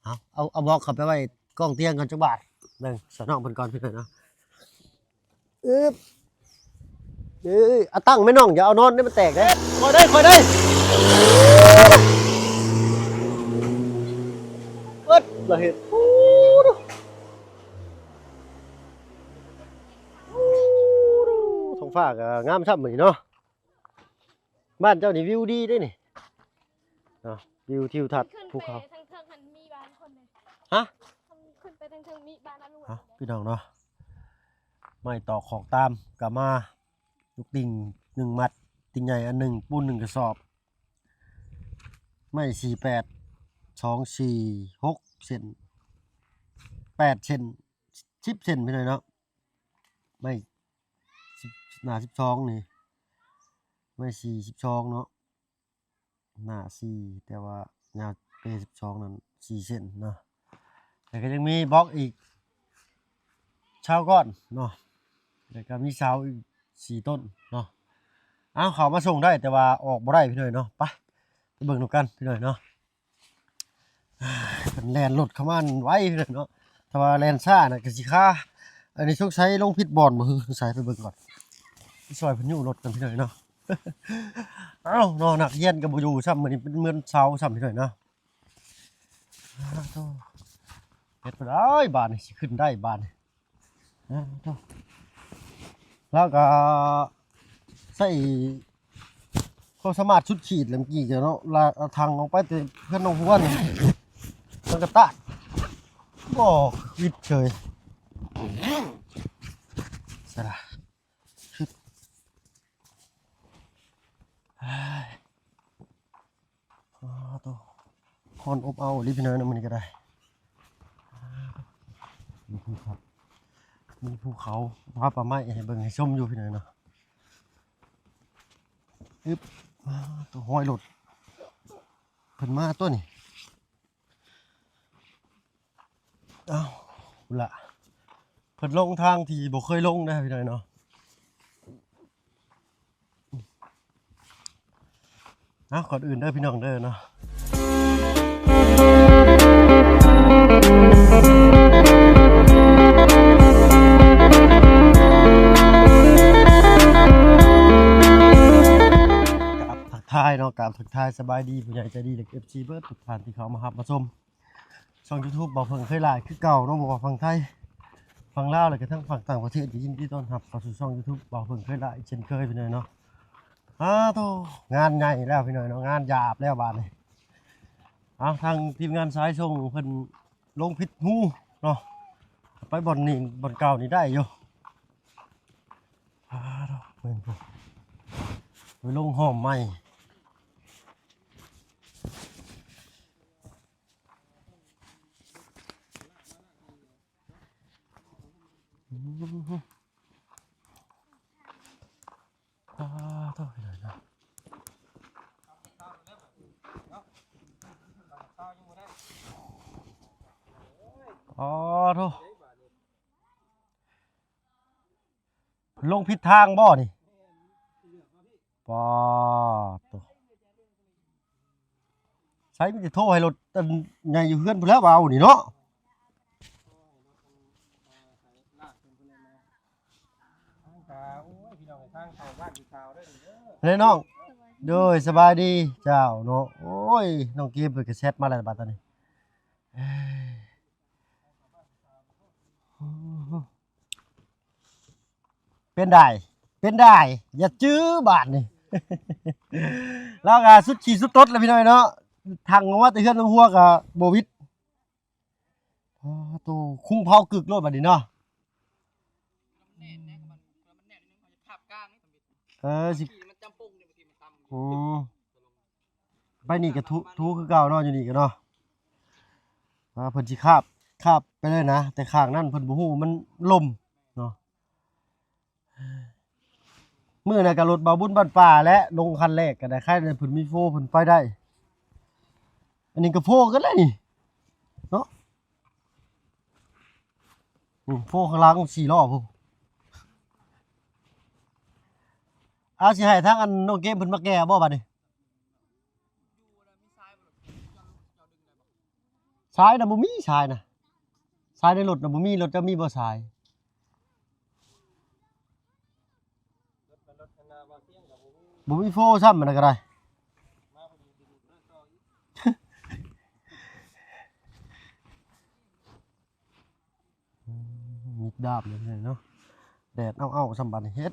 ເອົາ ເອົາ ເອົາບລັອກເຂົ້າໄປໄວ້ກ້ອງຕຽງກ່ອນຈັກບາດ. ເບິ່ງສາວນ້ອງເພິ່ນກ່ອນພີ່ນ້ອງເນາະ. ອຶບ ເອີຍ ເອົາຕັ້ງແມ່ນ້ອງ ຢ່າເອົານອນເດ້ ມັນແຕກເດ້. ຄ່ອຍເດີ ຄ່ອຍເດີ. ເບິດລະເຮັດ. ໂອ້ ທ້ອງຟ້າກໍງາມຊ້ຳມື້ນີ້ເນາະ. ບ້ານເຈົ້ານີ້ວິວດີເດ້ນີ້ເນາະ ວິວທິວທັດພູເຂົາ. ທາງເທິງຫັ້ນມີບ້ານຄົນເດ້. ຮະ? ຂຶ້ນໄປທາງເທິງມີບ້ານອະລຸ. ເອົ້າ ພີ່ນ້ອງເນາະ ໄມ້ຕອກຂອກຕາມກໍມາ ລູກຕິ່ງໜຶ່ງມັດ ຕິ່ງໃຫຍ່ອັນໜຶ່ງ ປູນໜຶ່ງກະສອບ ໄມ້ສີ່ແປດ ສອງ ສີ່ ຫົກເສັ້ນ ແປດເສັ້ນ ສິບເສັ້ນ ພີ່ນ້ອງເນາະ. ໄມ້ສິບ ໜ້າສິບສອງນີ້ ໄມ້ສີ່ສິບສອງເນາະ ໜ້າສີ່ ແຕ່ວ່າຍາວເປສິບສອງນັ້ນສີ່ເສັ້ນເນາະ. ແລ້ວກໍຍັງມີບລັອກອີກຊາວກ້ອນເນາະ ແລ້ວກໍມີເສົາອີກສີ່ຕົ້ນເນາະ. ເອົາ ເຂົ້າມາສົ່ງໄດ້ ແຕ່ວ່າອອກບໍ່ໄດ້ ພີ່ນ້ອງເນາະ. ໄປ ໄປເບິ່ງນຳກັນ ພີ່ນ້ອງເນາະ. ເພິ່ນແລ່ນລົດເຂົ້າມາໄວເນາະ ຖ້າວ່າແລ່ນຊ້ານະກໍຊິຄາ. ອັນນີ້ສົງໄສລົງຜິດບ່ອນບໍ່? ສົງໄສ ໄປເບິ່ງກ່ອນ ໄປຊ່ອຍເພິ່ນຍູ້ລົດກ່ອນ ພີ່ນ້ອງເນາະ. ເອົ້າເນາະ ນັກຮຽນກໍບໍ່ຢູ່ຊ້ຳ ມື້ນີ້ເປັນມື້ເສົາຊ້ຳ ພີ່ນ້ອງເນາະ. ອ້າໂທ້ ເຮັດບໍ່ໄດ້ບາດນີ້ ຊິຂຶ້ນໄດ້ບາດນີ້. ເອີ ໂທ້ ລາວກໍໃຊ້ຄວາມສາມາດສຸດຂີດແຫຼະ ເມື່ອກີ້ກໍເນາະ ລາກເອົາຖັງອອກໄປແຕ່ເຮືອນນ້ອງຫົວນີ້ ມັນກໍຕາດ ບໍ່ວິດເສີຍ. ໃສ່ລະ ຊຶບ ອ້າໂທ້ ຮ້ອນອົບເອົາອີ່ຫຼີ ພີ່ນ້ອງເນາະ ມື້ນີ້ກໍໄດ້. ມີພູເຂົາ ມີພູເຂົາ ພາປ່າໄມ້ໃຫ້ເບິ່ງໃຫ້ຊົມຢູ່ ພີ່ນ້ອງເນາະ. ອຶບ ອ້າໂທ້ ຮອຍລົດເພິ່ນມາຕົວນີ້. ເອົ້າ ພຸ້ນລະ ເພິ່ນລົງທາງທີ່ບໍ່ເຄີຍລົງນະ ພີ່ນ້ອງເນາະ. ເອົາ ກ່ອນອື່ນເດີ ພີ່ນ້ອງເດີເນາະ ກາບທັກທາຍເນາະ ກາບທັກທາຍສະບາຍດີຜູ້ໃຫຍ່ໃຈດີ ແລະ ເອັຟຊີ ເບິດທຸກທ່ານທີ່ເຂົ້າມາຮັບມາຊົມ ຊ່ອງ YouTube ບ່າວເຜິ້ງເຄີຍຫຼາຍຄືເກົ່າເນາະ ບໍ່ວ່າຝັ່ງໄທ ຝັ່ງລາວ ແລ້ວກໍທັງຝັ່ງຕ່າງປະເທດ ກໍຍິນດີຕ້ອນຮັບເຂົ້າສູ່ຊ່ອງ YouTube ບ່າວເຜິ້ງເຄີຍຫຼາຍເຊັ່ນເຄີຍ ພີ່ນ້ອງເນາະ. ອ້າໂທ້ ງານໃຫຍ່ແລ້ວ ພີ່ນ້ອງເນາະ ງານຫຍາບແລ້ວບາດນີ້. ເອົາ ທາງທີມງານສາຍສົ່ງເພິ່ນລົງຜິດຮູເນາະ ໄປບ່ອນນີ້ ບ່ອນເກົ່ານີ້ໄດ້ຢູ່. ອ້າໂທ້ ເບິ່ງພຸ້ນ ໄປລົງຫ້ອມໃໝ່. ອ້າໂທ້ ອ້າໂທ້ ເພິ່ນລົງຜິດທາງບໍ່ນີ້? ປາດໂທ້ ໃສ ມີແຕ່ໂທໃຫ້ລົດອັນໃຫຍ່ຢູ່ເຮືອນພຸ້ນແຫຼະ ວ່າເອົານີ້ເນາະ. ແລ້ວນ້ອງ ໂດຍ ສະບາຍດີເຈົ້າເນາະ. ໂອ້ຍ ນ້ອງເກມເພິ່ນກໍແຊັດມາແລ້ວບາດຕອນນີ້. ເປັນໄດ ເປັນໄດ ຢ່າຈື່ບາດນີ້. ລາວກໍສຸດຂີ້ສຸດຕົດແລ້ວ ພີ່ນ້ອງເນາະ. ທັງວ່າແຕ່ເຮືອນນ້ອງຫົວກໍບໍ່ວິດ. ອໍ ໂຕ ຄຸງເຜົາກຶກໂລດບາດນີ້ເນາະ. ເອີ ຊິ ອືມ. ໄປນີ້ກໍທຸ ທຸຄືເກົ່າເນາະ ຢູ່ນີ້ກໍເນາະ. ວ່າເພິ່ນຊິຄາບ ຄາບໄປເລີຍນະ ແຕ່ຂ້າງນັ້ນເພິ່ນບໍ່ຮູ້ ມັນລົມເນາະ. ມື້ນັ້ນກໍລົດບ່າວບຸນບ້ານປ່າແຫຼະ ລົງຄັນແລກກໍໄດ້ ໃຄແຕ່ເພິ່ນມີໂຟ ເພິ່ນໄປໄດ້. ອັນນີ້ກໍໂຟຄືກັນແຫຼະນີ້ເນາະ. ອືມ ໂຟຂ້າງຫຼັງສີ່ລໍ້ພຸ້ນ. ອາ ຊິໃຫ້ທາງອັນນ້ອງເກມເພິ່ນມາແກ່ບໍ່ບາດນີ້? ໃ ສາຍນະບໍ່ມີ ສາຍນະ ສາຍໃນລົດນະບໍ່ມີ. ລົດເຈົ້າມີບໍ່ສາຍ? ບໍ່ມີໂຟຊ້ຳ ອັນນັ້ນກໍໄດ້. ມີດດາບເລີຍເນາະ ແດດເອົາໆ ສ່ຳບັດນີ້ເຮັດ.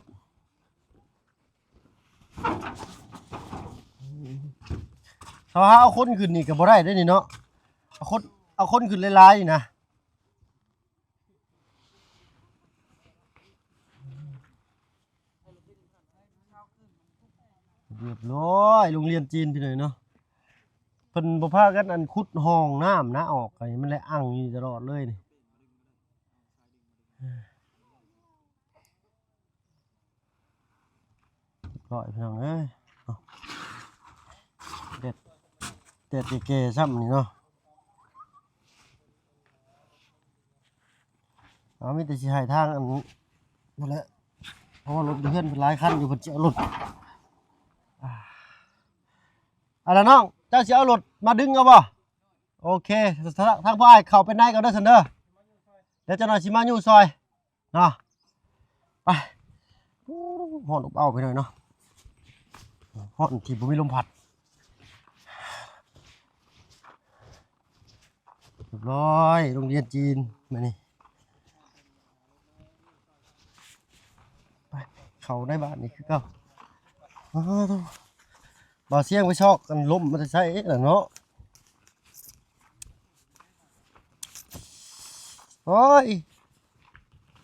ຖ້າວ່າເອົາຄົນຂຶ້ນນີ້ກໍບໍ່ໄດ້ເດ້ນີ້ເນາະ ເອົາຄົນ ເອົາຄົນຂຶ້ນຫຼາຍໆ ນີ້ນະ. ຮຽບຮ້ອຍ ໂຮງຮຽນຈີນພີ່ນ້ອງເນາະ ເພິ່ນບໍ່ພາກັນອັນຂຸດຮ່ອງນ້ຳນະ ອອກໄປ ມັນແລະອັ່ງຢູ່ຕະຫຼອດເລີຍນີ້. ຮຽບຮ້ອຍພີ່ນ້ອງເອີຍ ເອົາ ແດດ ແດດແກ່ໆ ຊ້ຳນີ້ເນາະ. ເອົາ ມີແຕ່ຊິໃຫ້ທາງອັນນັ້ນແຫຼະ ເພາະວ່າລົດຢູ່ເຮືອນເພິ່ນຫຼາຍຄັນຢູ່ ເພິ່ນຊິເອົາລົດ ອ່າ ອັນນັ້ນນ້ອງ ເຈົ້າຊິເອົາລົດມາດຶງເອົາບໍ່? ໂອເຄ ທາງ ທາງຜູ້ອ້າຍເຂົ້າໄປໃນກ່ອນເດີຊັ້ນເດີ ດຽວຈັກໜ່ອຍຊິມາຍູ້ຊ່ອຍເນາະ. ໄປ ໂອ້ ຮ້ອນອົບເອົ້າໄປໜ້ອຍເນາະ ຮ້ອນທີ່ບໍ່ມີລົມພັດ. ຮຽບຮ້ອຍ ໂຮງຮຽນຈີນ ມານີ້ ໄປ ເຂົ້າໃນບ້ານນີ້ຄືເກົ່າ. ອ້າວ ບ່າວຊຽງໄປຊອກກັນ ລົມມາແຕ່ໃສລະເນາະ. ໂອ້ຍ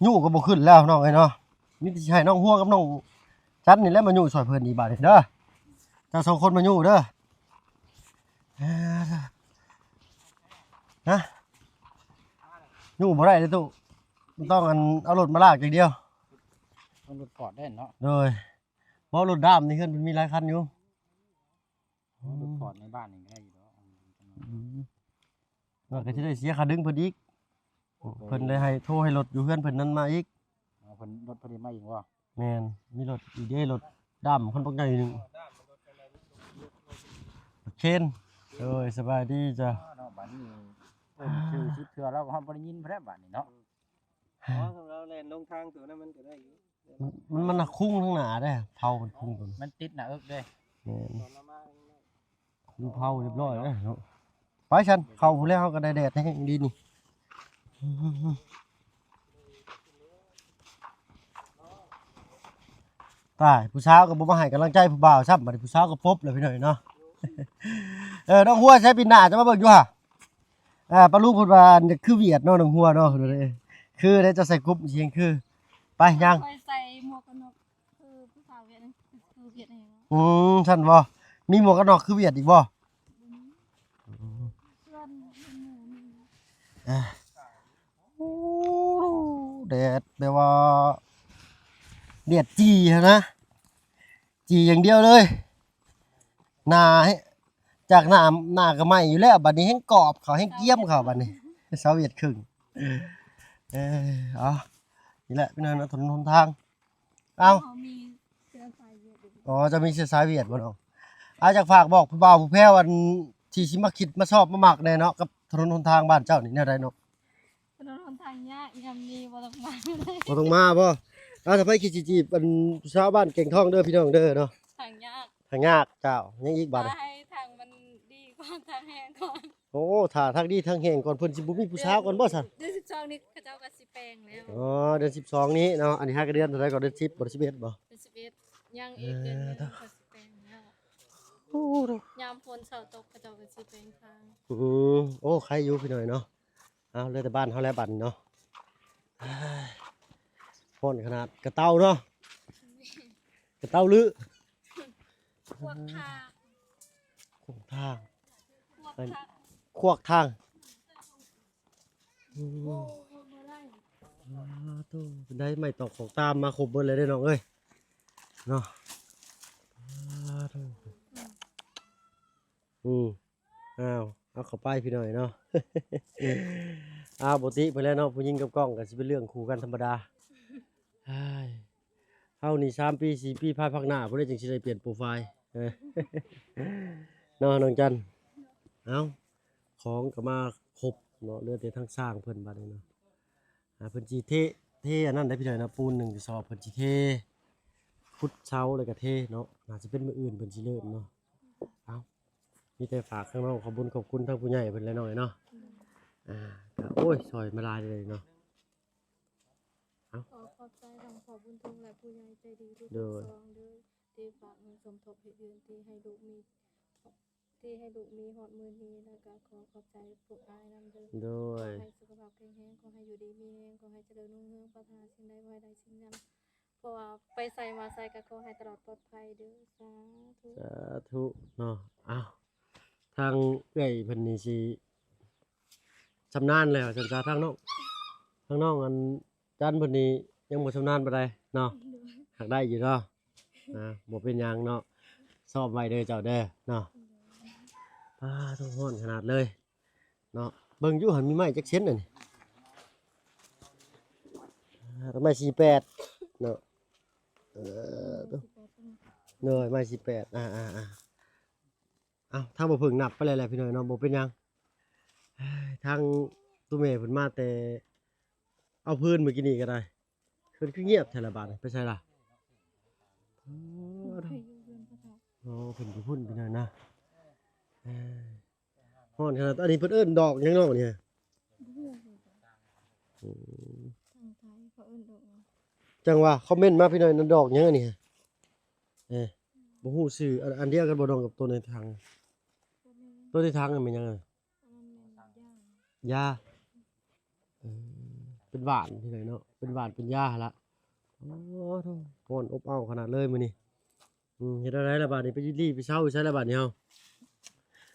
ຍູ້ກໍບໍ່ຂຶ້ນແລ້ວນ້ອງເອີຍເນາະ ມີແຕ່ຊິໃຫ້ນ້ອງຫົວກັບນ້ອງຈັນນີ້ແຫຼະມາຍູ້ຊ່ອຍເພິ່ນອີກບາດນີ້ເດີ ເຈົ້າສອງຄົນມາຍູ້ເດີ. ຮະ ຍູ້ບໍ່ໄດ້ເດ້ຕູ້ ມັນຕ້ອງອັນ ເອົາລົດມາລາກຢ່າງດຽວ ເອົາລົດຟອດໄດ້ເນາະ. ໂດຍ ບໍ່ ລົດດ້າມໃນເຮືອນເພິ່ນມີຫຼາຍຄັນຢູ່ ເອົາລົດຟອດໃນບ້ານນີ້ກໍໄດ້ຢູ່ດອກ. ອືມ ມັນກໍຊິໄດ້ເສຍຄ່າດຶງເພິ່ນອີກ ເພິ່ນໄດ້ໃຫ້ໂທໃຫ້ລົດຢູ່ເຮືອນເພິ່ນນັ້ນມາອີກ. ເອົາ ເພິ່ນ ລົດເພິ່ນໄດ້ມາອີກບໍ່? ແມ່ນ ມີລົດອີກເດ້ ລົດດຳຄັນບັກໃຫຍ່ໜຶ່ງ ເຄນ. ໂດຍ ສະບາຍດີຈົ້າ. ເນາະ ບາດນີ້ເອີ້ນຊື່ສິບເທື່ອແລ້ວ ເຮົາບໍ່ໄດ້ຍິນພຸ້ນແຫຼະບາດນີ້ເນາະ. ອໍ ສຳລັບແລ່ນລົງທາງຕົວນັ້ນມັນກໍໄດ້ຢູ່ ມັນ ມັນ ມັນຄຸງທາງໜ້າເດ້ ເຜົາມັນຄຸງຕົວນັ້ນ ມັນຕິດໜ້າເອິກເດ້. ແມ່ນ ຕອນເຮົາມາ ຄຸງເຜົາຮຽບຮ້ອຍແລ້ວເນາະ. ໄປຊັ້ນ ເຂົ້າພຸ້ນແລ້ວ ເຮົາກໍໄດ້ແດດແຮງດີນີ້. ຕາຍ ຜູ້ສາວກໍບໍ່ມາໃຫ້ກຳລັງໃຈຜູ້ບ່າວຊ້ຳ ບັດນີ້ຜູ້ສາວກໍປົບແລ້ວພີ່ນ້ອງເນາະ. ເອີ ນ້ອງຫົວໃສ ປີໜ້າຈະມາເບິ່ງຢູ່ຫະ. ອ່າ ປ້າລຸງເພິ່ນວ່າຄືຫວຽດເນາະ ນ້ອງຫົວເນາະ ເພິ່ນວ່າເດ້ ຄືເດ້ ເຈົ້າໃສ່ກຸບຊິຄື. ໄປ ຍ່າງ ຂ້ອຍໃສ່ໝວກກັນນັອກ ຄືຜູ້ສາວຫວຽດ ຄືຫວຽດແຮງ. ອືມ ຊັ້ນບໍ່? ມີໝວກກັນນັອກຄືຫວຽດອີກບໍ່? ບໍ່ມີ. ອືມ ສ່ວນໝູ່ມີ. ອ່າ ໂອ້ ແດດແບບວ່າ ແດດຈີ່ຫັ້ນນະ ຈີ່ຢ່າງດຽວເລີຍ. ໜ້າ ຈາກໜ້າ ໜ້າກໍໄໝ້ຢູ່ແລ້ວ ບັດນີ້ແຮ່ງກອບເຂົ້າ ແຮ່ງກຽມເຂົ້າບັດນີ້ ຊາວຫວຽດເຄິ່ງ. ເອີ ເອົາ ນີ້ແຫຼະພີ່ນ້ອງເນາະ ຖະໜົນຫົນທາງ. ເອົ້າ ເຮົາມີເຊື້ອສາຍຫວຽດຢູ່. ອໍ ເຈົ້າມີເຊື້ອສາຍຫວຽດບໍ່ນ້ອງ? ອາ ຢາກຝາກບອກຜູ້ບ່າວຜູ້ແພ້ວ ອັນທີ່ຊິມາຄິດມາຊອບມາມັກແດ່ເນາະ ກັບຖະໜົນຫົນທາງບ້ານເຈົ້ານີ້ແນວໃດເນາະ? ຖະໜົນຫົນທາງຍາກ ຍາມນີ້ບໍ່ຕ້ອງມາເລີຍ. ບໍ່ຕ້ອງມາບໍ່? ອາ ຖ້າໃຜຄິດຊິຈີບ ອັນ ຜູ້ສາວບ້ານແກ້ງທອງເດີພີ່ນ້ອງເດີເນາະ ທາງຍາກ ທາງຍາກ. ເຈົ້າ ຍັງອີກບາດ ຖ້າໃຫ້ທາງມັນດີກ່ອນ ທາງແຮງກ່ອນ. ໂອ້ ຖ້າທາງດີທາງແຮງກ່ອນ ເພິ່ນຊິບໍ່ມີຜູ້ສາວກ່ອນບໍ່ຊັ້ນ? ເດືອນສິບສອງນີ້ເຂົາເຈົ້າກໍຊິແປງແລ້ວ. ອໍ ເດືອນສິບສອງນີ້ເນາະ. ອັນນີ້ຫາກະເດືອນເທົ່າໃດກໍ ເດືອນສິບບໍ່ ເດືອນສິບເອັດບໍ່? ເດືອນສິບເອັດ ຍັງອີກເດືອນໜຶ່ງ ເອີ ເຂົາຊິແປງແລ້ວ. ໂອ້ ຍາມຝົນເຊົາຕົກເຂົາເຈົ້າກໍຊິແປງທາງ. ອືມ ໂອ້ ໄຄຢູ່ພີ່ນ້ອງເນາະ. ເອົາ ເຫຼືອແຕ່ບ້ານເຮົາແລ້ວບັດນີ້ເນາະ. ຮ້ອນຂະໜາດ ກະເຕົາເນາະ ກະເຕົາລື ຂວາກທາງ ຂວາກທາງ ຂວາກທາງ ຂວາກທາງ. ອືມ ໂອ້ ບໍ່ໄດ້ ອາ ໂທ້ ເປັນໄດ ໄມ້ຕອກຂອກຕາມມາຄົບເບິດເລີຍເດ້ນ້ອງເອີຍ ເນາະ. ອາ ໂທ້ ອືມ ອ້າວ ເອົາເຂົ້າໄປພີ່ນ້ອງເນາະ. ອ້າວ ປົກກະຕິໄປແລ້ວເນາະ ຜູ້ຍິງກັບກ້ອງກໍຊິເປັນເລື່ອງຄູ່ກັນທຳມະດາ. ເຮົານີ້ສາມປີສີ່ປີພາຍພາກໜ້າພຸ້ນເດ້ ຈຶ່ງຊິໄດ້ປ່ຽນໂປຣໄຟລ໌ ເອີ ເນາະ ນ້ອງຈັນ. ເອົ້າ ຂອງກໍມາ ຄົບເນາະ ເຫຼືອແຕ່ທາງຊ່າງເພິ່ນບາດນີ້ເນາະ. ອ່າ ເພິ່ນຊິເທ ເທອັນນັ້ນໄດ໋ພີ່ນ້ອງເນາະ ປູນໜຶ່ງກະສອບ ເພິ່ນຊິເທ ຂຸດເສົາແລ້ວກະເທເນາະ. ໜ້າຈະເປັນມື້ອື່ນເພິ່ນຊິເລີ່ມເນາະ. ເອົ້າ ມີແຕ່ຝາກທາງນ້ອງ ຂອບບຸນຂອບຄຸນທາງຜູ້ໃຫຍ່ເພິ່ນແຫຼະນ້ອງເອີຍເນາະ. ອ່າ ກະ ໂອ້ຍ ຊ່ອຍມາຫຼາຍເລີຍເນາະ. ເອົ້າ ຂໍຂອບໃຈທາງພໍ່ບຸນທຸງ ແລະ ຜູ້ໃຫຍ່ໃຈດີທຸກ ໂດຍ ສອງເດີ ທີ່ຝາກເງິນສົມທົບເຮັດເຮືອນ ທີ່ໃຫ້ລູກມີ ທີ່ໃຫ້ລູກມີຮອດມື້ນີ້ ແລ້ວກະຂໍຂອບໃຈພວກອ້າຍນຳເດີ. ໂດຍ ຂໍໃຫ້ສຸຂະພາບແຂງແຮງ ຂໍໃຫ້ຢູ່ດີມີແຮງ ຂໍໃຫ້ຈະເລີນຮຸ່ງເຮືອງ ປາດຖະໜາສິ່ງໃດຂໍໃຫ້ໄດ້ສິ່ງນັ້ນ ເພາະວ່າໄປໃສມາໃສກະຂໍໃຫ້ຕະຫຼອດປອດໄພເດີ. ສາທຸ ສາທຸເນາະ. ເອົ້າ ທາງເອື້ອຍເພິ່ນນີ້ຊິຊຳນານແລ້ວຊັ້ນຊະ ທາງນ້ອງ ທາງນ້ອງອັນ ຈັນເພິ່ນນີ້ຍັງບໍ່ຊຳນານປານໃດເນາະ. ໂດຍ ຫາກໄດ້ຢູ່ເນາະ. ນະ ບໍ່ເປັນຫຍັງເນາະ ຊ້ອມໄວ້ເດີເຈົ້າເດີເນາະ. ໂດຍ ປາດໂທ້ ຮ້ອນຂະໜາດເລີຍເນາະ. ເບິ່ງຢູ່ຫັ້ນມີໄມ້ຈັກເຊັນອັນນີ້ ອ່າ ໄມ້ສີ່ແປດເນາະ. ເອີ ໂດຍ ໄມ້ສີ່ແປດ ອ່າໆໆ. ເອົ້າ ທາງບໍ່ເພິ່ງນັບໄປແລ້ວແຫຼະພີ່ນ້ອງເນາະ ບໍ່ເປັນຫຍັງ. ທາງຕູ້ແມ່ເພິ່ນມາແຕ່ເອົາພື້ນມື້ກີ້ນີ້ກະໄດ້ ເພິ່ນຄືງຽບແທ້ລະບາດນີ້ ໄປໃສລະ? ໂອ້ ເພິ່ນຢູ່ພຸ້ນພີ່ນ້ອງນະ. ເອີ ຮ້ອນຂະໜາດ. ອັນນີ້ເພິ່ນເອີ້ນດອກຫຍັງເນາະນີ້? ບໍ່ຮູ້ຄືກັນ. ອືມ ທາງໄທເຂົາເອີ້ນດອກຫຍັງ? ຈັ່ງວ່າຄອມເມັນມາພີ່ນ້ອງ ນັ້ນດອກຫຍັງອັນນີ້? ເອີ ບໍ່ຮູ້ຊື່. ອັນ ອັນດຽວກັນບໍ່ນ້ອງ ກັບໂຕໃນຖັງ? ບໍ່ແມ່ນ ໂຕໃນຖັງນັ້ນແມ່ນຫຍັງ? ອັນນັ້ນແມ່ນຢາ ຢາ. ເອີ ເປັນຫວານພີ່ນ້ອງເນາະ ເປັນຫວານເປັນຢາຫັ້ນລະ. ໂອ້ໂທ້ ຮ້ອນອົບເອົ້າຂະໜາດເລີຍມື້ນີ້. ອືມ ເຮັດແນວໃດລະບາດນີ້ ໄປລີ້ໄປເຊົາຢູ່ໃສລະບາດນີ້ເຮົາ?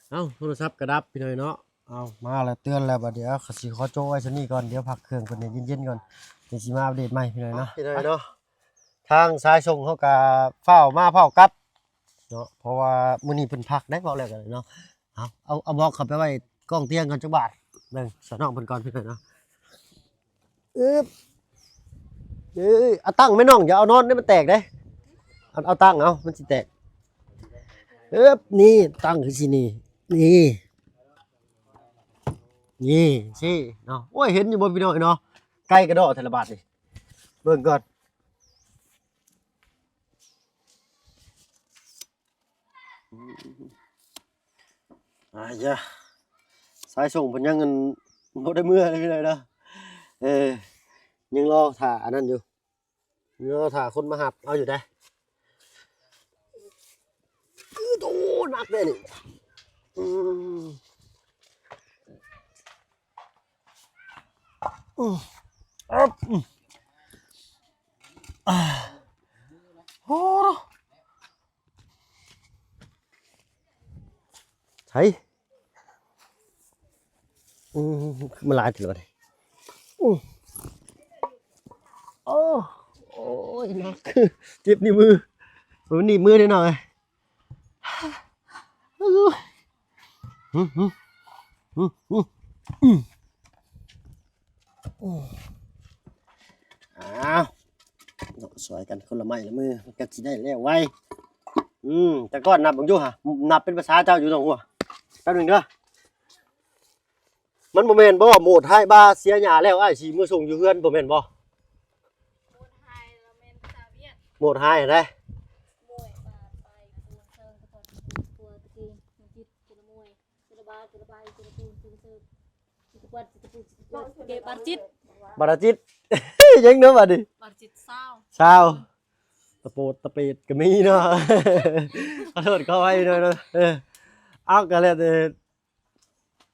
ເອົ້າ ໂທລະສັບກະດັບພີ່ນ້ອງເນາະ. ເອົາ ມາແລ້ວ ເຕືອນແລ້ວບາດນີ້. ເອົາ ກະຊິຂໍໂຈະໄວ້ສ່ຳນີ້ກ່ອນ ດຽວພັກເຄື່ອງເພິ່ນໃຫ້ເຢັນໆກ່ອນ ຈັ່ງຊິມາອັບເດດໃໝ່ພີ່ນ້ອງເນາະ. ພີ່ນ້ອງເນາະ ທາງສາຍສົ່ງເຮົາກະຟ້າວມາຟ້າວກັບເນາະ ເພາະວ່າມື້ນີ້ເພິ່ນພັກໄດ໋ ເວົ້າແລ້ວກະເນາະ. ເອົາ ເອົາ ເອົາບລັອກເຂົ້າໄປໄວ້ກ້ອງຕຽງກ່ອນຈັກບາດ ເບິ່ງສາວນ້ອງເພິ່ນກ່ອນພີ່ນ້ອງເນາະ. ອຶບ ເອີຍ ເອົາຕັ້ງແມ່ນ້ອງ ຢ່າເອົານອນເດ້ ມັນແຕກເດ້. ເອົາ ເອົາຕັ້ງເອົາ ມັນຊິແຕກ. ອຶບ ນີ້ຕັ້ງຄືຊິນີ້ ນີ້ ນີ້ ຊີ້ເນາະ. ໂອ້ຍ ເຫັນຢູ່ບໍ່ພີ່ນ້ອງເນາະ ໄກກະດໍ້ແທ້ລະບາດນີ້. ເບິ່ງກ່ອນ ອາຢາ ສາຍສົ່ງເພິ່ນຍັງ ອັນ ບໍ່ໄດ້ເມືອເລີຍພີ່ນ້ອງເນາະ. ເອີ ຍັງລໍຖ້າອັນນັ້ນຢູ່ ລໍຖ້າຄົນມາຮັບເອົາຢູ່ໃດ໋. ໂອ້ ໜັກເດ້ນີ້. ອືມ ອືມ ອາ ໂອ້ ໃສ ອືມ ຄືມາຫຼາຍແທ້ລະບາດນີ້. ອືມ ໂອ້ ໂອ້ຍ ໜັກ ເຈັບນິ້ວມື ເອີ ໜີບມືແນ່ນອນ. ອ້າວ ເນາະ ຊ່ອຍກັນຄົນລະໄມ້ລະມື ມັນກະຊິໄດ້ແລ້ວໄວ. ອືມ ແຕ່ກ່ອນນັບເບິ່ງຢູ່ຫາ ນັບເປັນພາສາເຈົ້າຢູ່ນ້ອງຫົວ. ແປັບໜຶ່ງເດີ. ມັນບໍ່ແມ່ນບໍ່ ໂມດໄຮ່ບາເສຍຫຍ້າແລ້ວ ອ້າຍຊິມາສົ່ງຢູ່ເຮືອນ ບໍ່ແມ່ນບໍ່? ໂມດໄຮ່ລະແມ່ນພາສາຫວຽດ ໂມດໄຮ່ໃດ໋. ໂມຍບາໄປໂກນເຊີງຕະກອນຕົວຕະກີ ມັນຈິດ ເຈລະໂມຍ ເຈລະບາ ເຈລະບາຍ ເຈລະໂກນ ເຈລະເຊີງ ຈິດຕະກວດ ຈິດຕະປູ ຈິດຕະກວດ ເກບານຈິດ ບາລະຈິດ ຍັງເນາະບາດນີ້ ບານຈິດຊາວ ຊາວ ຕະໂປດຕະເປດກະມີເນາະ. ຂໍໂທດຂໍອະໄພເນາະ ເອີ ເອົາກະແລ້ວແຕ່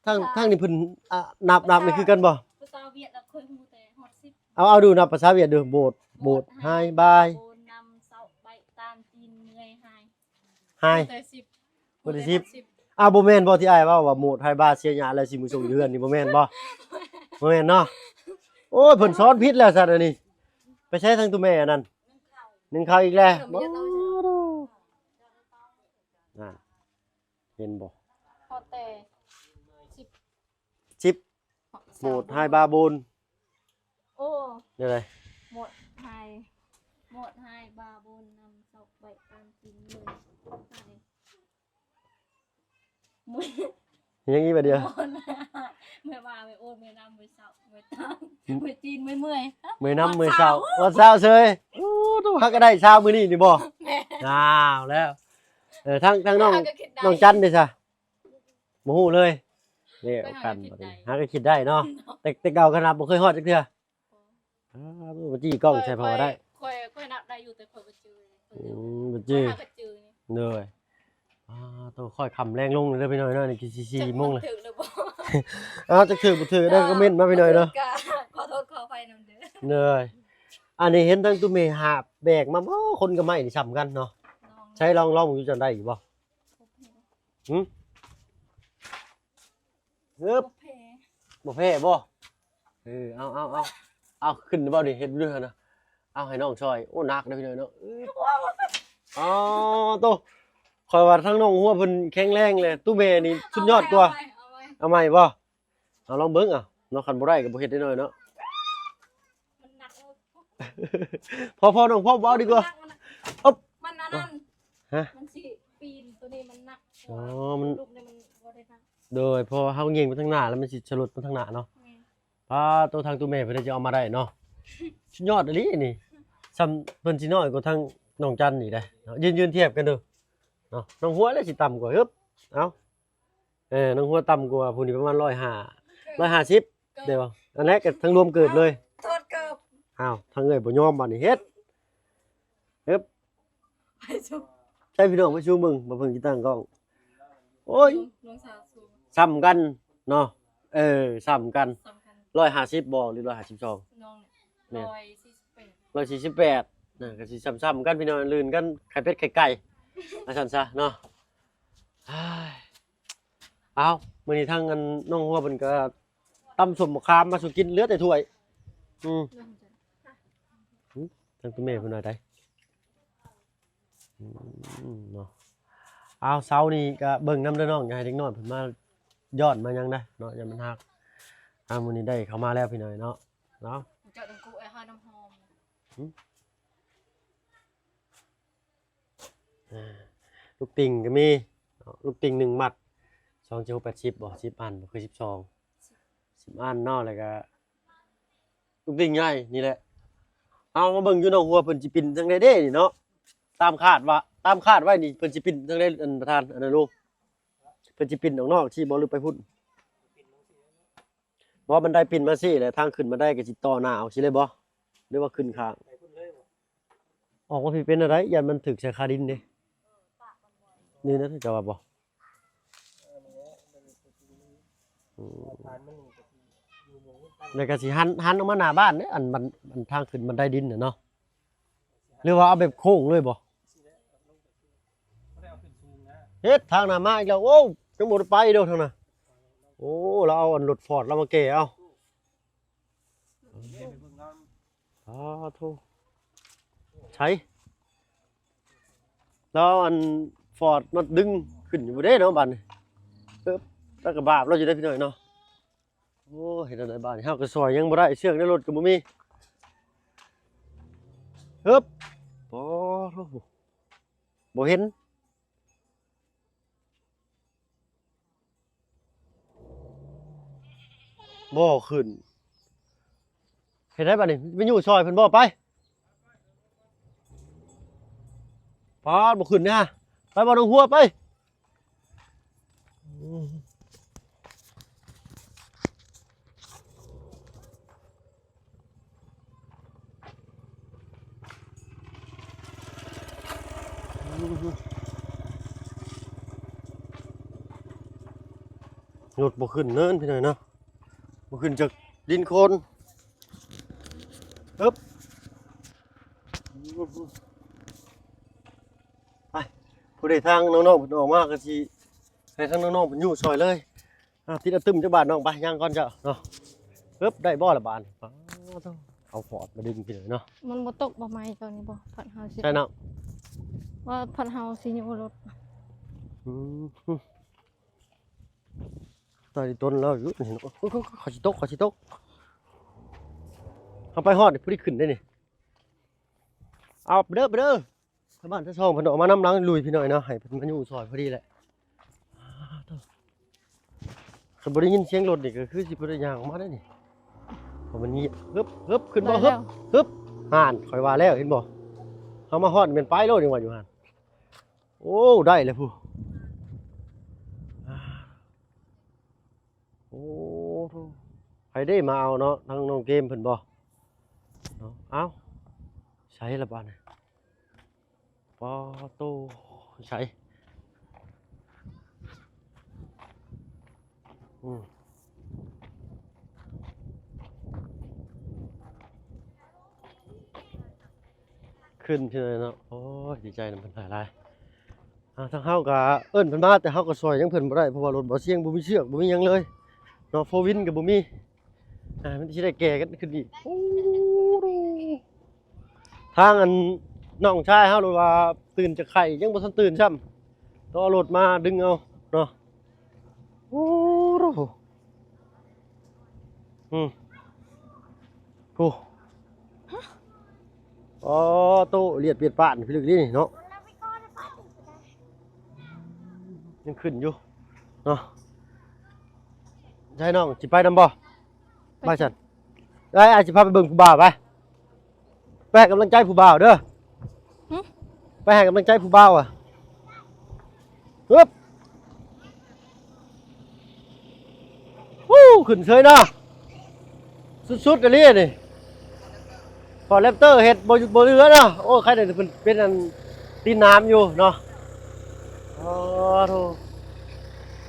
ທາງ ທາງນີ້ເພິ່ນ ອາ ນັບ ນັບນີ້ຄືກັນບໍ່? ພາສາຫວຽດລະຂ້ອຍຮູ້ແຕ່ຮອດສິບ. ເອົາ ເອົາດູ ນັບພາສາຫວຽດດູ ໂບດ ໂບດ ໄຮ ບາຍ ໂກນ ນຳ ເຊົາ ໄບ ຕານ ຕີນ ເມື່ອຍ ຫາຍ ຫາຍ ຮູ້ແຕ່ສິບ ຮູ້ແຕ່ສິບ. ອ້າວ ບໍ່ແມ່ນບໍ່ທີ່ອ້າຍເວົ້າວ່າ ໂມດ ໄຮ ບາ ເສຍຫຍ້າ ແລ້ວຊິມາສົ່ງຢູ່ເຮືອນນີ້ ບໍ່ແມ່ນບໍ່? ບໍ່ແມ່ນເນາະ. ໂອ້ຍ ເພິ່ນສອນຜິດແລ້ວຊັ້ນອັນນີ້. ໄປໃຊ້ທາງໂຕແມ່ອັນນັ້ນ ໜຶ້ງເຂົ້າ ໜຶ້ງເຂົ້າອີກແລ້ວ. ນັ້ນ ເຫັນບໍ່? ຮອດແຕ່ສິບ ສິບ ໂມດ ໄຮ ບາ ໂບນ ໂອ້ ແນວໃດ? ໂມດ ໄຮ ໂມດ ໄຮ ບາ ໂບນ ນຳ ເຊົາ ໄບ ຕານ ຕີນ ເມີຍ ຫາຍ ໂມຍ ຫຍັງອີກບາດດຽວ? ເມື່ອວານ ເມື່ອໂອນ ເມື່ອນຳ ເມື່ອເຊົ້າ ເມື່ອຕາ ເມື່ອຈີນ ເມື່ອເມື່ອຍ ເມື່ອນຳ ເມື່ອເຊົ້າ ຮອດເຊົ້າເຊີຍ. ໂອ້ ໂຕ ຫາກະໄດ້ຊາວມື້ນີ້ນີ້ບໍ່? ແມ່ນ ອ້າວແລ້ວ. ເອີ ທາງ ທາງນ້ອງ ຫາກະຄິດໄດ້ ນ້ອງຈັນເດ້ຊະ? ບໍ່ຮູ້ເລີຍ. ນີ້ ຂ້ອຍຫາກະຄິດໄດ້ ຫາກະຄິດໄດ້ເນາະ. ແຕ່ ແຕ່ເກົ່າຂະໜາດບໍ່ເຄີຍຮອດຈັກເທື່ອ. ອໍ ອ່າ ບໍ່ຈີ້ກ້ອງໃສ່ເຂົາກໍໄດ້. ຂ້ອຍ ຂ້ອຍ ຂ້ອຍນັບໄດ້ຢູ່ ແຕ່ຂ້ອຍບໍ່ຈື່. ອືມ ບໍ່ຈື່ ຂ້ອຍຫາກໍຈື່ນີ້. ໂດຍ. ອ່າ ໂຕ ຄ່ອຍຄ່ຳແລງລົງເດີພີ່ນ້ອງເນາະ. ນີ້ຄືຊິສີ່ໂມງແລ້ວ. ຖືກຫຼືບໍ່? ອ້າວ ຈັກຖືກບໍ່ຖືກໄດ້ ຄອມເມັນມາພີ່ນ້ອງເນາະ. ກໍຂໍໂທດຂໍອະໄພນຳເດີ. ໂດຍ. ອັນນີ້ເຫັນທັງຕູ້ເມຫາບແບກມາ. ໂອ້ ຄົນກັບໄມ້ນີ້ສ່ຳກັນເນາະ. ໃຊ້ລອງ ລອງເບິ່ງ ຢູ່ຈັ່ງໃດຢູ່ບໍ່? ຫຶ? ຮຶບ ບໍ່ແພ້ ບໍ່ແພ້ບໍ່? ເອີ ເອົາ ເອົາ ເອົາ ເອົາ ຂຶ້ນບໍ່ນີ້ ເຮັດຢູ່ຫັ້ນນະ. ເອົາ ໃຫ້ນ້ອງຊ່ອຍ. ໂອ້ ໜັກເດີພີ່ນ້ອງເນາະ. ອໍ ໂຕ ຂ້ອຍວ່າທາງນ້ອງຫົວເພິ່ນແຂງແຮງແຫຼະ. ຕູ້ແມ່ນີ້ສຸດຍອດກວ່າ. ເອົາໃໝ່ ເອົາໃໝ່ ເອົາໃໝ່ບໍ່? ເອົາ ລອງເບິ່ງ ເອົາເນາະ. ຄັນບໍ່ໄດ້ກໍບໍ່ເຮັດໄດ້ໜ້ອຍເນາະ. ມັນໜັກ. ພໍ ພໍ ນ້ອງ ພໍ ບໍ່ເອົາດີກວ່າ. ມັນໜັກ ມັນໜັກ. ອຶບ ມັນອັນນັ້ນ ຮະ? ມັນຊິປີນ ໂຕນີ້ມັນໜັກ. ອໍ ມັນ ລູກນີ້ມັນບໍ່ໄດ້ໜັກ. ໂດຍ ເພາະວ່າເຮົາເຫງັງໄປທາງໜ້າ ແລ້ວມັນຊິສະຫຼຸດໄປທາງໜ້າເນາະ. ແມ່ນ. ປ້າໂຕ ທາງຕູ້ແມ່ເພິ່ນຈະເອົາມາໄດ້ເນາະ. ສຸດຍອດອີ່ຫຼີນີ້. ສ່ຳເພິ່ນຊິນ້ອຍກວ່າທາງນ້ອງຈັນອີກເດ້ເນາະ. ຢືນ ຢືນທຽບກັນເດີເນາະ. ນ້ອງຫົວແຫຼະຊິຕ່ຳກວ່າ. ຮຶບ ເອົາ. ເອີ ນ້ອງຫົວຕ່ຳກວ່າຜູ້ນີ້ປະມານຮ້ອຍຫ້າ ຮ້ອຍຫ້າສິບ ເກີບ ເດ້ບໍ່? ອັນນັ້ນກໍທັງລວມເກີບເລີຍ. ໂທດເກີບ. ອ້າວ ທາງເອື້ອຍບໍ່ຍອມບາດນີ້. ເຮັດ ເອີບ ໃຫ້ພີ່ນ້ອງໄປຊູມເບິ່ງ ບໍ່ເພິ່ງຊິຕັ້ງກ້ອງ. ໂອ້ຍ ນ້ອງສາວສູງ ສ່ຳກັນເນາະ. ເອີ ສ່ຳກັນ ສ່ຳກັນ. ຮ້ອຍຫ້າສິບບໍ່ ຫຼື ຮ້ອຍຫ້າສິບສອງ? ນ້ອງ ແມ່ນ ຮ້ອຍສີ່ສິບແປດ ຮ້ອຍສີ່ສິບແປດ. ນະ ກໍຊິສ່ຳໆກັນພີ່ນ້ອງ ລື່ນກັນໄຂ່ເປັດໄຂ່ໄກ່ ວ່າຊັ້ນຊະເນາະ. ເອີຍ ເອົາ ມື້ນີ້ທາງອັນນ້ອງຫົວເພິ່ນກໍຕຳສົ້ມໝາກຂາມມາສູ່ກິນ ເຫຼືອແຕ່ຖ້ວຍ. ອືມ ຫຶ ທາງຕົວແມ່ເພິ່ນວ່າໃດ? ອືມ ເນາະ. ເອົາ ເຊົ້ານີ້ກໍເບິ່ງນຳເດີນ້ອງ ຢ່າໃຫ້ເດັກນ້ອຍເພິ່ນມາຍ້ອນມາຫຍັງນະເນາະ ຢ້ານມັນຫັກ. ເອົາ ມື້ນີ້ໄດ້ເຂົ້າມາແລ້ວພີ່ນ້ອງເນາະ ເນາະ. ເຈົ້າຕ້ອງກູ້ໄອ້ຫານ້ຳຫອມ ຫຶ ອ່າ ລູກຕິ່ງກໍມີເນາະ ລູກຕິ່ງໜຶ່ງມັດ ສອງ ເຈັດ ແປດ ສິບ ບໍ່ ສິບອັນບໍ່ ຄືສິບສອງ ສິບອັນເນາະ. ແລ້ວກໍລູກຕິ່ງໃຫຍ່ນີ້ແຫຼະ. ເອົາ ມາເບິ່ງຢູ່ນ້ອງຫົວເພິ່ນຊິປິ່ນທາງໃດເດ້ນີ້ເນາະ. ຕາມຄາດວ່າ ຕາມຄາດໄວ້ນີ້ເພິ່ນຊິປິ່ນທາງໃດ ອັນປະທານ ອັນນັ້ນລູກ ເພິ່ນຊິປິ່ນອອກນອກຊີ້ບໍ່ ຫຼືໄປພຸ້ນ? ບໍ່ ບັນໄດປິ່ນມາຊີ້ແຫຼະ ທາງຂຶ້ນບັນໄດກໍຊິຕໍ່ໜ້າອອກຊີ້ເລີຍບໍ່ ຫຼືວ່າຂຶ້ນຂ້າງ? ອອກມາພີ້ເປັນແນວໃດ? ຢ້ານມັນຖືກໃສ່ຄາດິນເດ້. ນີ້ນະ ເຈົ້າວ່າບໍ່? ອືມ ແລ້ວກໍຊິຫັນ ຫັນອອກມາໜ້າບ້ານເດ້ ອັນບັນ ອັນທາງຂຶ້ນບັນໄດດິນນະເນາະ. ຫຼືວ່າເອົາແບບໂຄ້ງເລີຍບໍ່? ເຮັດທາງໜ້າມາອີກແລ້ວ. ໂອ້ ຍັງບໍ່ໄດ້ໄປເດີທາງໜ້າ. ໂອ້ ລາວເອົາອັນລົດຟອດລາວມາແກ່ເອົາ. ອ້າໂທ້ ໃສ ລາວເອົາອັນຟອດມາດຶງຂຶ້ນຢູ່ບໍ່ເດ້ເນາະ ບາດນີ້. ເອີບ ລາວກໍບາບລາວຢູ່ເດ້ພີ່ນ້ອງເນາະ. ໂອ້ ເຮັດແນວໃດບາດນີ້ ເຮົາກໍຊ່ອຍຫຍັງບໍ່ໄດ້ ເຊືອກໃນລົດກໍບໍ່ມີ. ເອີບ ໂອ້ໂທ້ ບໍ່ເຫັນ ບໍ່ຂຶ້ນ. ເຮັດໄດ້ບາດນີ້ ໄປຍູ້ຊ່ອຍເພິ່ນບໍ່ ໄປ. ປາດ ບໍ່ຂຶ້ນນະ ໄປບໍ່ ນ້ອງຫົວ ໄປ. ລົດບໍ່ຂຶ້ນເນີນພີ່ນ້ອງເນາະ ບໍ່ຂຶ້ນຈາກດິນໂຄນ. ເອີບ ໄປ ຜູ້ໃດທາງນ້ອງໆເພິ່ນອອກມາກໍຊິໃຫ້ທາງນ້ອງໆເພິ່ນຍູ້ຊ່ອຍເລີຍ. ອ່າ ຕິດອະຕຶມຈັກບາດນ້ອງ ໄປຍ່າງກ່ອນເຈົ້າເນາະ. ເອີບ ໄດ້ບໍ່ລະບາດນີ້ ປາດໂທ້ ເອົາຟອດມາດຶງພີ່ນ້ອງເນາະ. ມັນບໍ່ຕົກບໍ່ໄໝຕອນນີ້ບໍ່ ພັດເຮົາຊິ ໃຊ່ເນາະ ວ່າພັດເຮົາຊິຍູ້ລົດ. ອືມ ຕາຍຕົນລາວຢູ່ນີ້ເນາະ. ໂອ້ຍ ເຂົາຊິຕົກ ເຂົາຊິຕົກ ເຮົາໄປຮອດນີ້ ຜູ້ໃດຂຶ້ນໄດ້ນີ້. ເອົາ ໄປເດີ ໄປເດີ. ຊາວບ້ານຊາວຊ່ອງເພິ່ນອອກມານຳຫຼັງລຸຍພີ່ນ້ອງເນາະ ໃຫ້ເພິ່ນມາຍູ້ຊ່ອຍພໍດີແຫຼະ. ອ້າໂທ້ ຄັນບໍ່ໄດ້ຍິນສຽງລົດນີ້ກໍຄືຊິບໍ່ໄດ້ຍ່າງອອກມາໄດ້ນີ້ ເພາະມັນງຽບ. ຮຶບ ຮຶບ ຂຶ້ນບໍ່? ຮຶບ ຮຶບ ຫັ້ນ ຂ້ອຍວ່າແລ້ວ ເຫັນບໍ່? ເຮົາມາຮອດແມ່ນໄປໂລດ ຍັງວ່າຢູ່ຫັ້ນ. ໂອ້ ໄດ້ແລ້ວພຸ້ນ. ໂອ້ໂທ້ ໃຜເດ້ມາເອົາເນາະ ທາງນ້ອງເກມເພິ່ນບໍ່ເນາະ? ເອົ້າ ໃສລະບາດນີ້? ປາໂຕ ໃສ? ອືມ ຂຶ້ນເທື່ອເນາະ. ໂອ້ຍ ດີໃຈນຳເພິ່ນຫຼາຍໆ. ອ່າ ທາງເຮົາກໍເອີ້ນເພິ່ນມາ ແຕ່ເຮົາກໍຊ່ອຍຫຍັງເພິ່ນບໍ່ໄດ້ ເພາະວ່າລົດບໍ່ສຽງ ບໍ່ມີເຊືອກ ບໍ່ມີຫຍັງເລີຍເນາະ ໂຟວິນກໍບໍ່ມີ. ອ່າ ມັນຊິໄດ້ແກ່ກັນຂຶ້ນອີກ. ໂອ້ ທາງອັນນ້ອງຊາຍເຮົາ ຫຼືວ່າຕື່ນຈາກໄຂ້ ຍັງບໍ່ທັນຕື່ນຊ້ຳ ຕ້ອງເອົາລົດມາດຶງເອົາເນາະ. ໂອ້ໂຫ ອືມ ໂອ້ ອໍ ໂຕລຽດປຽດປານພິລຶກນີ້ເນາະ ຍັງຂຶ້ນຢູ່ເນາະ. ໃຊ່ ນ້ອງຊິໄປນຳບໍ່? ໄປ ໄປຊັ້ນ ໄດ້ ອ້າຍຊິພາໄປເບິ່ງຜູ້ບ່າວ ໄປ. ໄປໃຫ້ກຳລັງໃຈຜູ້ບ່າວເດີ. ຫຶ? ໄປໃຫ້ກຳລັງໃຈຜູ້ບ່າວ ອະ. ຮຶບ ວູ້ ຂຶ້ນເຊີຍເນາະ ສຸດໆອີ່ຫຼີນີ້. ພໍແຣັບເຕີເຮັດບໍ່ຢຸດບໍ່ເຫຼືອເນາະ. ໂອ້ ໃຄແດ່ເພິ່ນເປັນອັນຕີນນ້ຳຢູ່ເນາະ. ອໍ ໂທ້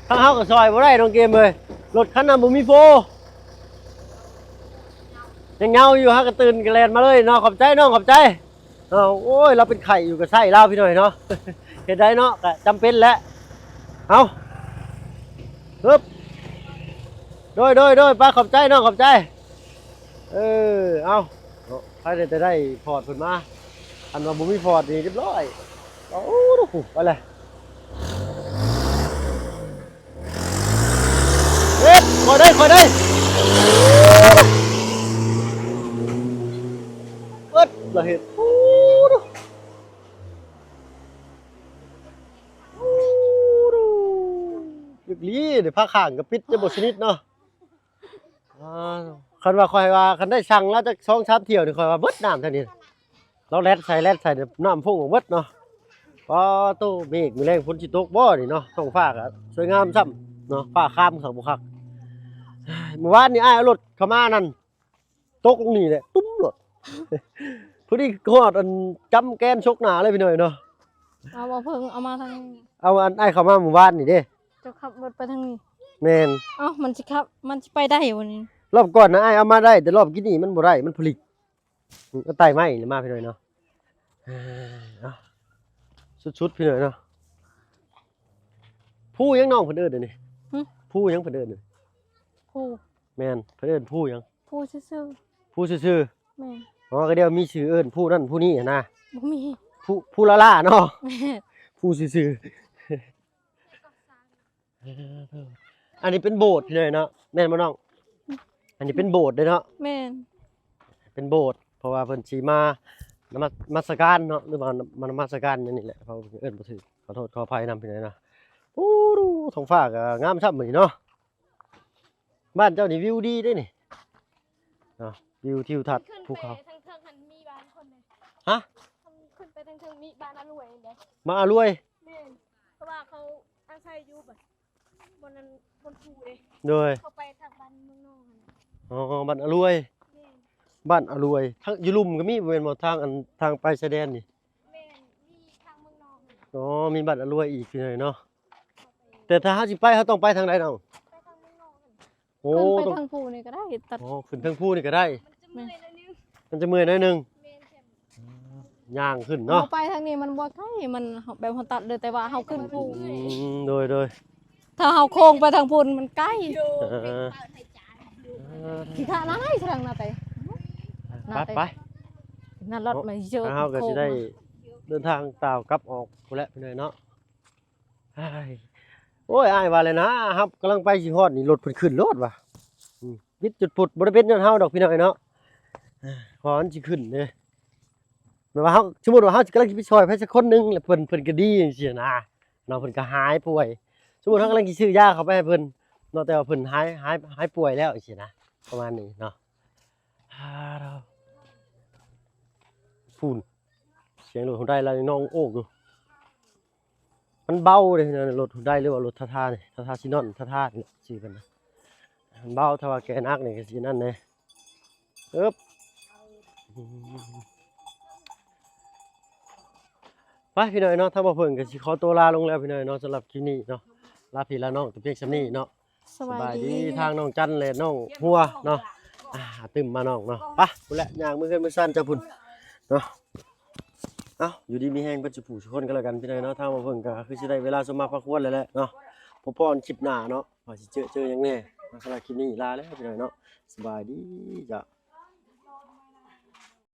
ທາງເຮົາກໍຊ່ອຍບໍ່ໄດ້ ນ້ອງເກມເອີຍ ລົດຄັນນັ້ນບໍ່ມີໂຟ ຍັງເຫງົາຢູ່. ຫາກະຕື່ນກະແລ່ນມາເລີຍເນາະ. ຂອບໃຈນ້ອງ ຂອບໃຈ. ເອົາ ໂອ້ຍ ລາວເປັນໄຂ້ຢູ່ກະໃຊ້ລາວພີ່ນ້ອງເນາະ ເຮັດໄດ້ເນາະ ກະຈຳເປັນແຫຼະ. ເອົາ ຮຶບ ໂດຍ ໂດຍ ໂດຍ ໄປ ຂອບໃຈນ້ອງ ຂອບໃຈ. ເອີ ເອົາ ໃຜໄດ້ແຕ່ໄດ້ຟອດເພິ່ນມາ ຄັນວ່າບໍ່ມີຟອດນີ້ຮຽບຮ້ອຍ. ໂອ້ໂຫ ໄປເລີຍ. ເຮັດ ຂ້ອຍໄດ້ ຂ້ອຍໄດ້ ເບິດລະເຮັດ. ໂອ້ໂຫ ເລິກຫຼີເດ້ ຝາຂ້າງກໍປິດຈະບໍ່ສະໜິດເນາະ. ອ່າ ຄັນວ່າຂ້ອຍວ່າ ຄັນໄດ້ຊັງລາວຈັກສອງສາມຖ້ຽວນີ້ ຂ້ອຍວ່າເບິດນ້ຳທາງນີ້. ລາວແລ່ນໃສ່ ແລ່ນໃສ່ ນ້ຳພຸ້ງອອກເບິດເນາະ. ປາໂຕ ເມກ ມື້ແລງຝົນຊິຕົກບໍ່ນີ້ເນາະ. ທ້ອງຟ້າກໍສວຍງາມຊ້ຳເນາະ ຟ້າຄາມຄັກບໍ່ຄັກ. ມື້ວານນີ້ອ້າຍເອົາລົດເຂົ້າມານັ້ນ ຕົກລົງນີ້ແຫຼະ ຕຸ້ມໂລດ ພໍດີຮອດອັນຈຳແກນຊົກໜ້າເລີຍພີ່ນ້ອງເນາະ. ເອົາບໍ່ເພິ່ງ ເອົາມາທາງນີ້ ເອົາອັນອ້າຍເຂົ້າມາມື້ວານນີ້ເດ້. ເຈົ້າຂັບລົດໄປທາງນີ້? ແມ່ນ. ເອົ້າ ມັນຊິຂັບ ມັນຊິໄປໄດ້ບໍ່ນີ້? ຮອບກ່ອນນະອ້າຍເອົາມາໄດ້ ແຕ່ຮອບກີ້ນີ້ມັນບໍ່ໄດ້ ມັນຜະລິດ. ອືມ ເອົາໄຕ່ໄມ້ນີ້ມາພີ່ນ້ອງເນາະ. ເອົາ ສຸດໆ ພີ່ນ້ອງເນາະ. ພູຫຍັງນ້ອງເພິ່ນເອີ້ນອັນນີ້? ຫຶ? ພູຫຍັງເພິ່ນເອີ້ນ? ພູ ແມ່ນ ເພິ່ນເອີ້ນພູຫຍັງ? ພູຊື່ໆ. ພູຊື່ໆ. ແມ່ນ. ອໍ ກໍດຽວມີຊື່ເອີ້ນພູນັ້ນພູນີ້ຫັ້ນນະ. ບໍ່ມີ. ພູ ພູລາລາເນາະ. ແມ່ນ. ພູຊື່ໆ. ເອີ ອັນນີ້ເປັນໂບດພີ່ນ້ອງເນາະ ແມ່ນບໍ່ນ້ອງ? ອັນນີ້ເປັນໂບດເດ້ເນາະ. ແມ່ນ ເປັນໂບດ ເພາະວ່າເພິ່ນຊິມານະມັດ ມັດສະການເນາະ ຫຼືວ່າມານະມັດສະການຫຍັງນີ້ແຫຼະ ເພາະເພິ່ນເອີ້ນບໍ່ຖືກ ຂໍໂທດຂໍອະໄພນຳພີ່ນ້ອງເນາະ. ໂອ້ ທ້ອງຟ້າກໍງາມຊ້ຳມື້ນີ້ເນາະ. ບ້ານເຈົ້ານີ້ວິວດີເດ້ນີ້ເນາະ ວິວທິວທັດພູເຂົາ. ຂຶ້ນໄປທາງເທິງຫັ້ນມີບ້ານຄົນເດ້. ຮະ? ຂຶ້ນໄປທາງເທິງມີບ້ານອາລວຍເດ້. ບ້ານອາລວຍ? ແມ່ນ ເພາະວ່າເຂົາອາໄສຢູ່ ບ່ອນນັ້ນ ບ່ອນພູເດ້. ໂດຍ ເຂົ້າໄປທາງບ້ານເມືອງນອງຫັ້ນນະ. ອໍ ບ້ານອາລວຍ. ແມ່ນ ບ້ານອາລວຍ ທາງຢູ່ລຸ່ມກໍມີບໍ່ແມ່ນບໍ່? ທາງອັນ ທາງໄປຊາຍແດນນີ້. ແມ່ນ ມີທາງເມືອງນອງຫັ້ນ. ອໍ ມີບ້ານອາລວຍອີກພີ່ນ້ອງເນາະ. ແຕ່ຖ້າເຮົາຊິໄປ ເຮົາຕ້ອງໄປທາງໃດນ້ອງ? ໄປທາງເມືອງນອງຫັ້ນ. ໂອ້ ຂຶ້ນໄປທາງພູນີ້ກໍໄດ້ ຕັດ. ອໍ ຂຶ້ນທາງພູນີ້ກໍໄດ້. ມັນຈະເມື່ອຍໜ້ອຍໜຶ່ງ. ມັນຈະເມື່ອຍໜ້ອຍໜຶ່ງ. ແມ່ນ ຍ່າງຂຶ້ນເນາະ. ເຮົາໄປທາງນີ້ມັນບໍ່ໄກ ມັນແບບເຮົາຕັດເລີຍ ແຕ່ວ່າເຮົາຂຶ້ນພູ. ອືມ ໂດຍໆ. ຖ້າເຮົາໂຄ້ງໄປທາງພຸ້ນມັນໄກ. ເອີ ຂີ້ຂາດນາໄດ້ສະດັງນາແຕ່ ໄປ ນາແຕ່ ໄປ ນາລັດມາເຢີ ເຮົາກໍຊິໄດ້ເດີນທາງຕ່າວກັບອອກພຸ້ນແຫຼະພີ່ນ້ອງເນາະ. ໂອ້ຍ ອ້າຍວ່າແລ້ວນະ ເຮົາກຳລັງໄປຊິຮອດນີ້ ລົດເພິ່ນຂຶ້ນໂລດວ່າ. ອືມ ບິດຈຸດປຸດ ບໍ່ໄດ້ເປັນຍ້ອນເຮົາດອກພີ່ນ້ອງເນາະ ເພາະມັນຊິຂຶ້ນເດ້. ແບບວ່າເຮົາ ສົມມຸດວ່າເຮົາກຳລັງຊິໄປຊ່ອຍໃຜສັກຄົນໜຶ່ງ ແລ້ວເພິ່ນ ເພິ່ນກໍດີຈັ່ງຊີ້ນະເນາະ ເພິ່ນກໍຫາຍປ່ວຍ. ສົມມຸດເຮົາກຳລັງຊິຊື້ຢາເຂົ້າໄປໃຫ້ເພິ່ນ ເນາະ ແຕ່ວ່າເພິ່ນຫາຍ ຫາຍ ຫາຍປ່ວຍແລ້ວຈັ່ງຊີ້ນະ ປະມານນີ້ເນາະ. ອາ ພຸ້ນ ສຽງລົດຮຸນໄດລະນ້ອງໂອກຢູ່. ມັນເບົາເດ້ພີ່ນ້ອງ ລົດຮຸນໄດ ຫຼືວ່າລົດທາທານີ້ ທາທາຊີນອນ ທາທານີ້ແຫຼະຊື່ເພິ່ນນະ. ມັນເບົາ ຖ້າວ່າແກ່ໜັກນີ້ກໍຊິນັ້ນແດ່. ເອີບ ໄປພີ່ນ້ອງເນາະ ທາງບ່າວເພິ່ງກໍຊິຂໍຕົວລາລົງແລ້ວພີ່ນ້ອງເນາະ. ສຳລັບຄລິບນີ້ເນາະ ລາພີ່ລານ້ອງແຕ່ພຽງສ່ຳນີ້ເນາະ. ສະບາຍດີ ສະບາຍດີ ທາງນ້ອງຈັນ ແລະ ນ້ອງຫົວເນາະ. ອ່າ ຕື່ມມານ້ອງເນາະ. ໄປ ພຸ້ນແຫຼະ ຍ່າງເມືອເຮືອນເມືອຊານເຈົ້າພຸ້ນເນາະ. ເອົ້າ ຢູ່ດີມີແຮງເບິດສູ່ຜູ້ສູ່ຄົນກໍແລ້ວກັນພີ່ນ້ອງເນາະ. ທາງບ່າວເພິ່ງກໍຄືຊິໄດ້ເວລາສົມມາພາຄວນແລ້ວແຫຼະເນາະ. ພໍ້ກັນຄລິບໜ້າເນາະ ວ່າຊິເຈີ ເຈີຫຍັງແດ່. ສຳລັບຄລິບນີ້ລາແລ້ວພີ່ນ້ອງເນາະ. ສະບາຍດີເຈົ້າ.